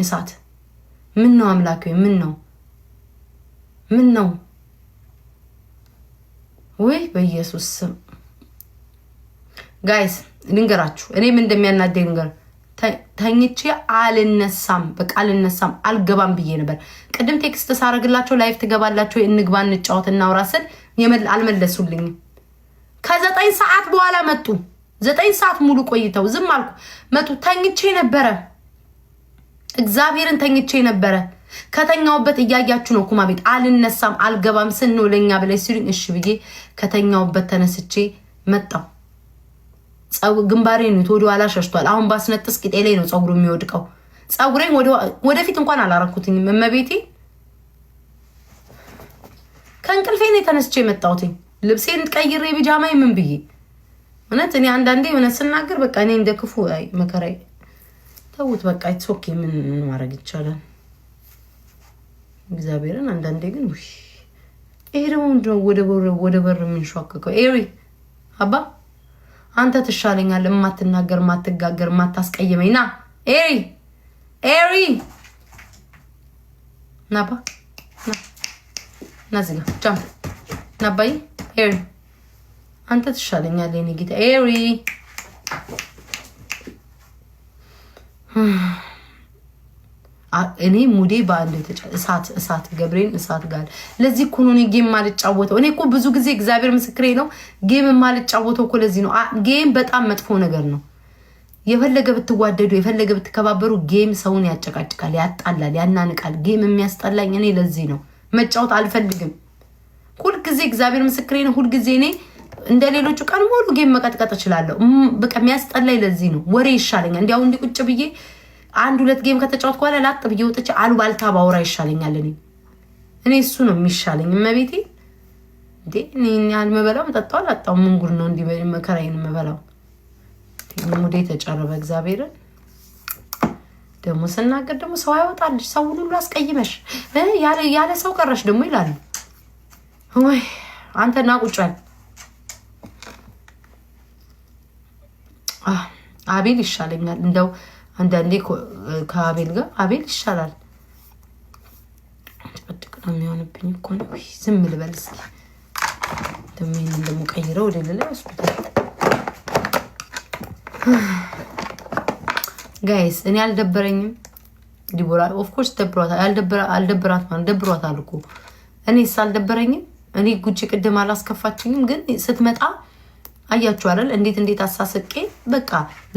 እሳት ምን ነው አምላክ፣ ምን ነው ምን ነው? ወይ በኢየሱስ ስም guys ልንገራችሁ፣ እኔ ምን እንደሚያናደኝ ልንገር። ተኝቼ አልነሳም፣ በቃ አልነሳም፣ አልገባም ብዬ ነበር። ቅድም text ሳረግላቸው live ትገባላቸው እንግባ፣ እንጫወት፣ እናውራ ስል አልመለሱልኝም። ከ9 ሰዓት በኋላ መጡ። 9 ሰዓት ሙሉ ቆይተው ዝም አልኩ። መጡ። ተኝቼ ነበረ፣ እግዚአብሔርን ተኝቼ ነበረ። ከተኛውበት እያያችሁ ነው። ኩማ ቤት አልነሳም፣ አልገባም ስንው ለኛ ብለሽ ሲሉኝ እሺ ብዬ ከተኛውበት ተነስቼ መጣሁ። ግንባሬን ወደ ኋላ ሸሽቷል። አሁን ባስነጥስ ቂጤ ላይ ነው ፀጉሩ የሚወድቀው። ፀጉሬን ወደፊት እንኳን አላረኩትኝም። እመቤቴ ከእንቅልፌ ነው የተነስቼ የመጣሁትኝ። ልብሴን ቀይሬ ቢጃማይ ምን ብዬ እውነት እኔ አንዳንዴ እውነት ስናገር በቃ እኔ እንደ ክፉ መከራይ ተውት። በቃ it's okay። ምን ማድረግ ይቻላል? እግዚአብሔርን አንዳንዴ ግን ውይ፣ ይሄ ደግሞ ምንድነው ወደ በር የሚንሿከከው? ኤሪ አባ አንተ ትሻለኛለህ። የማትናገር፣ የማትጋገር፣ የማታስቀይመኝ ና ኤሪ፣ ኤሪ ና አባ ና ና እዚህ ጋር jump ና አባዬ ኤሪ አንተ ትሻለኛለህ የኔ ጌታ ኤሪ። እኔ ሙዴ በአንድ እሳት እሳት ገብሬን እሳት ጋር። ለዚህ እኮ ነው እኔ game የማልጫወተው። እኔ እኮ ብዙ ጊዜ እግዚአብሔር ምስክሬ ነው፣ game የማልጫወተው እኮ ለዚህ ነው። Game በጣም መጥፎ ነገር ነው። የፈለገ ብትዋደዱ የፈለገ ብትከባበሩ game ሰውን ያጨቃጭቃል፣ ያጣላል፣ ያናንቃል። Game የሚያስጠላኝ እኔ ለዚህ ነው። መጫወት አልፈልግም። ሁልጊዜ እግዚአብሔር ምስክሬ ነው። ሁልጊዜ እኔ እንደ ሌሎቹ ቀን ሙሉ game መቀጥቀጥ እችላለሁ። በቃ የሚያስጠላኝ ለዚህ ነው። ወሬ ይሻለኛል። እንዲያው እንዲህ ቁጭ ብዬ አንድ ሁለት game ከተጫወትኩ በኋላ ላጥ ብዬ ወጥቼ አሉባልታ ባወራ ይሻለኛል። እኔ እሱ ነው የሚሻለኝ። እመቤቴ እንዴ እኔ ያህል የምበላው መጠጣው አላጣው። ምን ጉድ ነው እንዲህ መከራዬን የምበላው? ሙዴ ተጨረበ። እግዚአብሔርን ደግሞ ስናገር ደግሞ ሰው አይወጣልሽ፣ ሰውን ሁሉ አስቀይመሽ ያለ ሰው ቀረሽ ደግሞ ይላሉ። ወይ አንተ ና ቁጭ በል። አቤል ይሻለኛል። እንደው አንዳንዴ ከአቤል ጋር አቤል ይሻላል። ጭቅጭቅ ነው የሚሆንብኝ እኮ ነው። ዝም ልበል እስኪ። ደግሞ ይህንን ደግሞ ቀይረው ወደ ሌላ ይወስዱታል። Guys እኔ አልደበረኝም። ዲቦራ of course ደብሯታል። አልደበራት ማለት ደብሯታል እኮ። እኔስ አልደበረኝም። እኔ ጉቺ ቅድም አላስከፋችኝም፣ ግን ስትመጣ አያችሁ አይደል? እንዴት እንዴት አሳስቄ በቃ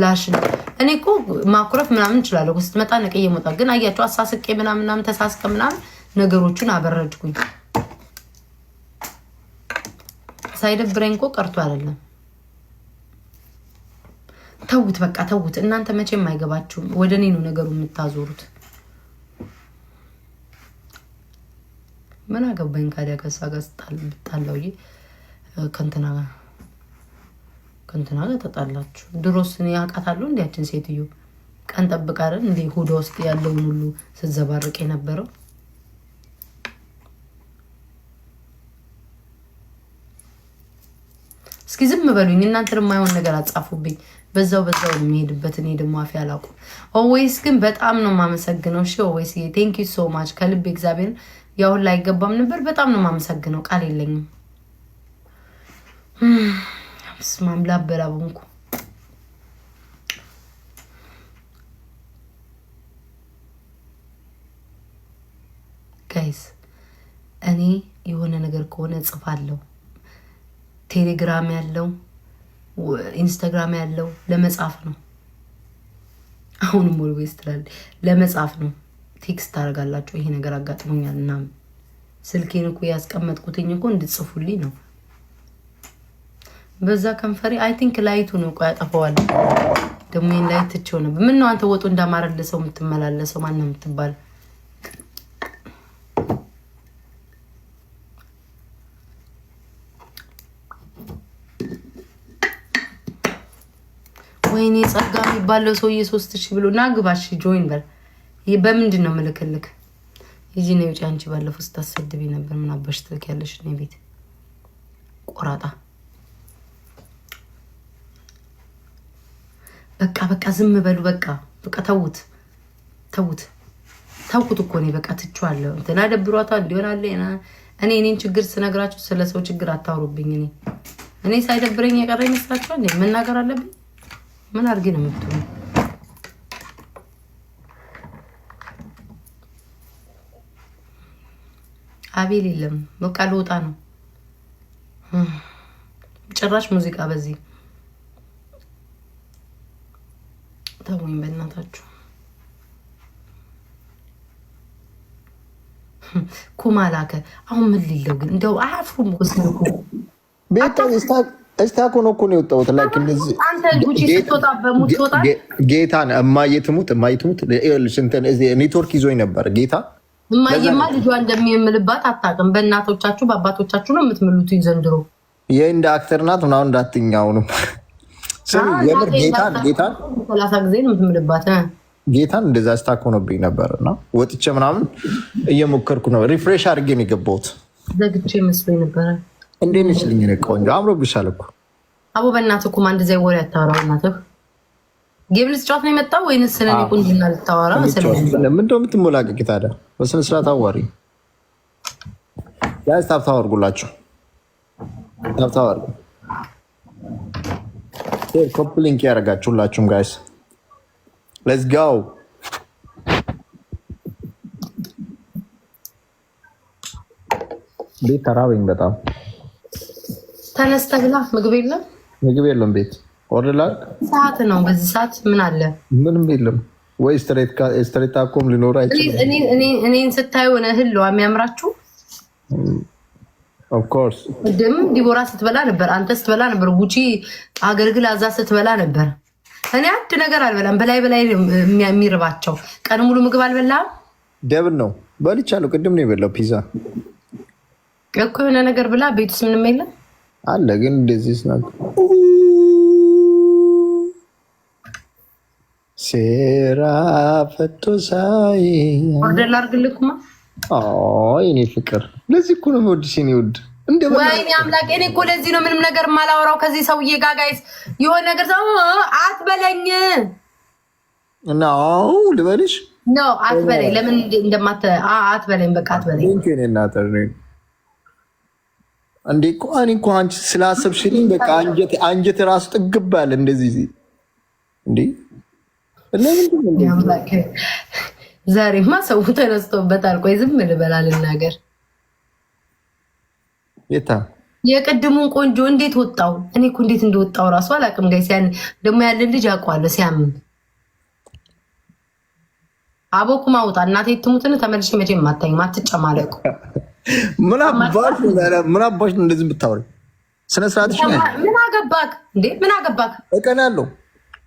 ላሽ ነው። እኔ እኮ ማኩረፍ ምናምን እችላለሁ። ስትመጣ ነቅዬ መውጣት፣ ግን አያችሁ አሳስቄ ምናምን ምናምን ተሳስቀ ምናምን ነገሮቹን አበረድኩኝ። ሳይደብረኝ እኮ ቀርቶ አይደለም። ተዉት፣ በቃ ተዉት። እናንተ መቼም አይገባችሁም። ወደ እኔ ነው ነገሩ የምታዞሩት። ምን አገባኝ ካዲያ ከእሷ ጋር ብጣላው ከእንትና ጋር ተጣላችሁ። ድሮስ እኔ አውቃታለሁ እንዲያችን ሴትዮ ቀን ጠብቃ አይደል እንዴ ሆዷ ውስጥ ያለውን ሁሉ ስትዘባርቅ የነበረው? እስኪ ዝም በሉኝ እናንተ፣ የማይሆን ነገር አጻፉብኝ። በዛው በዛው የሚሄድበት እኔ ደግሞ አፌ አላውቅም። Always ግን በጣም ነው የማመሰግነው። እሺ always thank you so much ከልብ እግዚአብሔርን ያሁን ላይ አይገባም ነበር። በጣም ነው የማመሰግነው። ቃል የለኝም። ስማም ላበላብንኩ። Guys እኔ የሆነ ነገር ከሆነ እጽፋለሁ። ቴሌግራም ያለው ኢንስታግራም ያለው ለመጻፍ ነው። አሁንም always ትላለች ለመጻፍ ነው። Text ታደርጋላችሁ። ይሄ ነገር አጋጥሞኛል ምናምን። ስልኬን እኮ ያስቀመጥኩትኝ እኮ እንድጽፉልኝ ነው። በዛ ከንፈሬ I think light ኡ ነው። ቆይ አጠፋዋለሁ። ደግሞ ይሄን light ትቼው ነበር። ምን ነው አንተ ወጡ እንዳማረልሰው የምትመላለሰው ማን ነው የምትባል? ወይኔ ጸጋ የሚባለው ሰውዬ 3000 ብሎ ና ግባሽ join በል። በምንድን ነው ምልክልክ? ይዚ ነው ውጭ። አንቺ ባለፈው ስታሰድቢ ነበር። ምን አባሽ ትልኪያለሽ? እኔ ቤት ቆራጣ። በቃ በቃ ዝም በሉ። በቃ በቃ ተዉት ተዉት። ታውቁት እኮ እኔ በቃ ትቼዋለሁ። እንትና ደብሯታል እንዲሆናለ እኔ እኔን ችግር ስነግራችሁ ስለ ሰው ችግር አታውሩብኝ። እኔ ሳይደብረኝ የቀረ ይመስላችኋል? መናገር አለብኝ። ምን አድርጌ ነው የምትሉ? አቤል የለም፣ በቃ ልወጣ ነው። ጭራሽ ሙዚቃ በዚህ ተውኝ፣ በእናታችሁ። ኩማ ላከ። አሁን ምን ሊለው ግን እንደው አያፍሩም እኮ። Stuck ሆኖ እኮ ነው የወጣሁት። Like እንደዚህ አንተ ጉቺ ስትወጣ በሙት ትወጣ። ጌታን እማዬ ትሙት እማዬ ትሙት ኔትወርክ ይዞኝ ነበር ጌታ። እማዬማ ልጇ እንደሚምልባት አታውቅም። በእናቶቻችሁ በአባቶቻችሁ ነው የምትምሉት ዘንድሮ። ይህ እንደ actor ናት ምናምን እንዳትይኝ። አሁንም የምር ጌታን ጌታን 30 ጊዜ ነው የምትምልባት። ጌታን እንደዛ stuck ሆኖብኝ ነበር እና ወጥቼ ምናምን እየሞከርኩ ነው። Refresh አድርጌ ነው የገባሁት። ዘግቼ መስሎኝ ነበረ። እንዴት ነሽ ልኝ? ቆንጆ አምሮብሻል እኮ። አቦ በእናትህ እኮ እንደዚያ ወሬ አታወራ። እናትህ Game ልትጫወት ነው የመጣው ወይንስ ስለ እኔ ቁንጅና ልታወራ? ምንድን ነው የምትሞላቀቂ ታዲያ? በስነ ስርዓት አዋሪ። Guys፣ tap tap አድርጉላችሁ፣ tap tap አድርጉ። Copy link ያደርጋችሁ ሁላችሁም guys፣ let's go። ቤት ተራበኝ በጣም። ተነስተህ ብላ። ምግብ የለም። ምግብ የለም ቤት። Order ላድርግ? ሰዓት ነው። በዚህ ሰዓት ምን አለ? ምንም የለም። ወይ street ታኮም ሊኖር አይችልም። እኔን ስታዩ እህል ነው የሚያምራችሁ። Of course. ቅድም ዲቦራ ስትበላ ነበር፣ አንተ ስትበላ ነበር፣ ጉቺ አገልግል አዛ ስትበላ ነበር። እኔ አንድ ነገር አልበላም። በላይ በላይ የሚርባቸው ቀን ሙሉ ምግብ አልበላም። Double ነው በልቻለሁ። ቅድም ነው የበላው ፒዛ። እኮ የሆነ ነገር ብላ። ቤት ውስጥ ምንም የለም። አለ ግን እንደዚህ ስናት ሴራ ፈቶ ሳይ Order ላድርግልኩማ። የኔ ፍቅር፣ ለዚህ እኮ ነው የምወድሽ የኔ ውድ። ወይኔ አምላክ፣ እኔ እኮ ለዚህ ነው ምንም ነገር የማላወራው ከዚህ ሰውዬ ጋር። Guys፣ የሆነ ነገር ሰው አትበለኝ። እና አዎ ልበልሽ? No፣ አትበለኝ። ለምን እንደማተ አትበለኝ፣ በቃ አትበለኝ። እንዴ እኮ እኔ እኮ አንቺ ስላሰብሽልኝ በቃ አንጀት አንጀት ራሱ ጥግብ አለ። እንደዚህ እንዴ ለምንድን ነው? ዛሬማ ሰው ተነስቶበታል። ቆይ ዝም ልበል አልናገር። የታ የቅድሙን ቆንጆ እንዴት ወጣው? እኔ እኮ እንዴት እንደወጣው እራሱ አላውቅም። Guys፣ ያን ደግሞ ያለን ልጅ አውቀዋለሁ ሲያምም። አቦኩማ ውጣ፣ እናቴ ትሙትን ተመልሼ መቼም አታይም። አትጨማለቁ። ምን አባሽ ነው እንደዚህ የምታወሪው? ስነ ስርዓትሽ። ምን አገባክ እንዴ? ምን አገባክ? እቀናለሁ።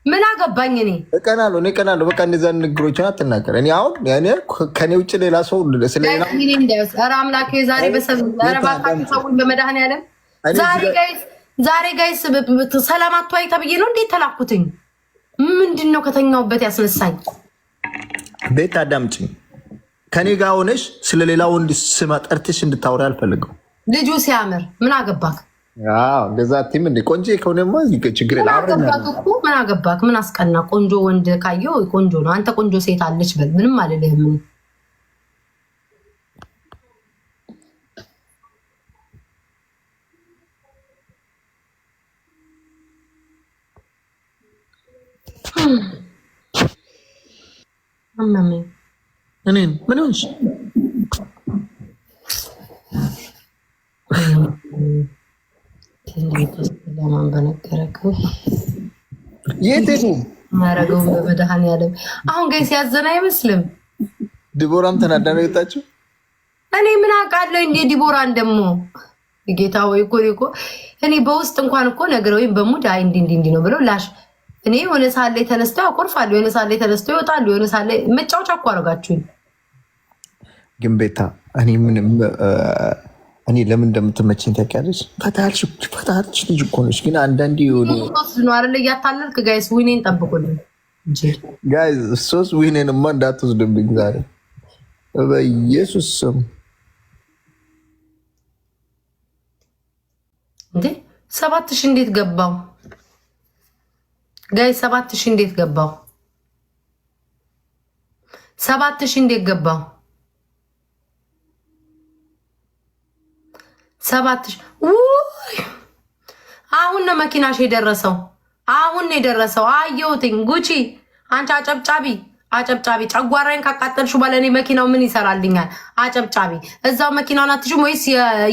ምን አገባኝ እኔ? እቀናለሁ፣ እኔ እቀናለሁ። በቃ እንደዛ ንግግሮችን አትናገር። እኔ አሁን እኔ ከኔ ውጭ ሌላ ሰው ስለሌላ ኧረ አምላኬ ዛሬ በሰብ ኧረ እባካችሁ ሰውን በመድኃኒዓለም ዛሬ guys፣ ዛሬ guys፣ ሰላም አትዋይ ተብዬ ነው እንዴት ተላኩትኝ? ምንድን ነው ከተኛውበት ያስነሳኝ? ቤት አዳምጪኝ። ከኔ ጋር ሆነሽ ስለሌላ ወንድ ስም ጠርተሽ እንድታወሪ አልፈልግም። ልጁ ሲያምር ምን አገባክ? እንደዛ አትይም እንዴ? ቆንጆ ከሆነማ ችግር የለም። አገባክ እኮ ምን አገባክ? ምን አስቀና? ቆንጆ ወንድ ካየው ቆንጆ ነው። አንተ ቆንጆ ሴት አለች በል። ምንም አልልህም። አመመኝ። እኔን ምን ሆንሽ? ለማን በነገረክ? የት ሄዱ? የሚያደርገውን በመድኃኒዓለም አሁን guys ያዘን አይመስልም። ዲቦራም ተናዳ ነው የወጣችው። እኔ ምን አውቃለሁ እንዴ ዲቦራን ደግሞ ጌታ ወይ እኮ እኮ እኔ በውስጥ እንኳን እኮ ነገር ወይም በ mood አይ እንዲ እንዲ እንዲ ነው ብለው ላሽ እኔ የሆነ ሰዓት ላይ ተነስተው ያኮርፋሉ፣ የሆነ ሰዓት ላይ ተነስተው ይወጣሉ፣ የሆነ ሰዓት ላይ መጫወቻ እኮ አደረጋችሁኝ። ግን ቤታ እኔ ምንም እኔ ለምን እንደምትመቸኝ ታውቂያለሽ? ፈታልሽ ልጅ እኮ ነሽ። ግን አንዳንዴ የሆነ ሶስት ነው አይደለ? እያታለልክ guys፣ win ኤን ጠብቁልኝ Guys፣ ሶስት win ኤንማ እንዳትወስድብኝ ዛሬ በኢየሱስ ስም። እንዴ 7,000 እንዴት ገባው? Guys፣ 7,000 እንዴት ገባው? 7,000 እንዴት ገባው? 7,000። ውይ፣ አሁን ነው መኪናሽ የደረሰው። አሁን ነው የደረሰው። አየሁትኝ። ጉቺ አንቺ አጨብጫቢ አጨብጫቢ፣ ጨጓራዬን ካቃጠልሽ በኋላ እኔ መኪናው ምን ይሰራልኛል? አጨብጫቢ፣ እዛው መኪናውን አትሽም ወይስ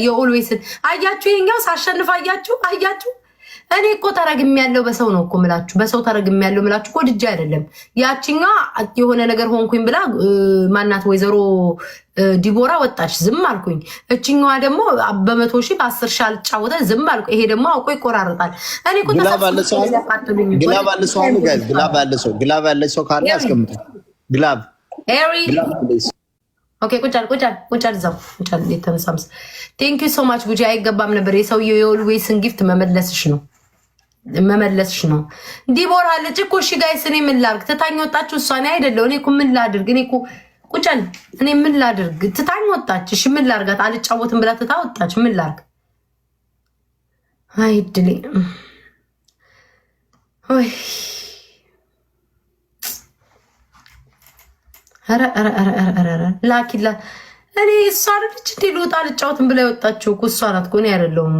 የኦልዌይስን አያችሁ? ይሄኛው ሳሸንፍ አያችሁ፣ አያችሁ። እኔ እኮ ተረግሜ ያለው በሰው ነው እኮ ምላችሁ፣ በሰው ተረግሜ ያለው ምላችሁ እኮ ድጃ አይደለም። ያችኛዋ የሆነ ነገር ሆንኩኝ ብላ ማናት ወይዘሮ ዲቦራ ወጣች፣ ዝም አልኩኝ። እችኛዋ ደግሞ በ100,000 በ10,000 አልጫወተ ዝም አልኩ። ይሄ ደግሞ አውቆ ይቆራርጣል። እኔ እኮ Glove አለ ሰው አለ? Glove አለ ሰው አለ? Guys፣ glove ያለ ሰው፣ glove ያለ ሰው ካለ አስቀምጡ። Glove ኤሪ Glove please። Okay፣ ቁጫል ቁጫል ቁጫል እዛው ቁጫል። የተመሳምስ thank you so much ጉጂ። አይገባም ነበር የሰውየው የኦልዌይስን gift መመለስሽ ነው መመለስሽ ነው። ዲቦራ አለች እኮ። እሺ guys፣ እኔ ምን ላድርግ? ትታኝ ወጣችሁ እሷ። እኔ አይደለሁ። እኔ እኮ ምን ላድርግ? እኔ እኮ ቁጫል። እኔ ምን ላድርግ? ትታኝ ወጣች። እሺ ምን ላድርጋት? አልጫወትም ብላ ትታ ወጣች። ምን ላድርግ? አይ እድሌ ወይ! ኧረ ኧረ ኧረ ኧረ ኧረ ላኪላ። እኔ እሷ አይደለች እንዴ ልውጣ አልጫወትም ብላ የወጣችው እኮ እሷ ናት እኮ፣ እኔ አይደለሁም።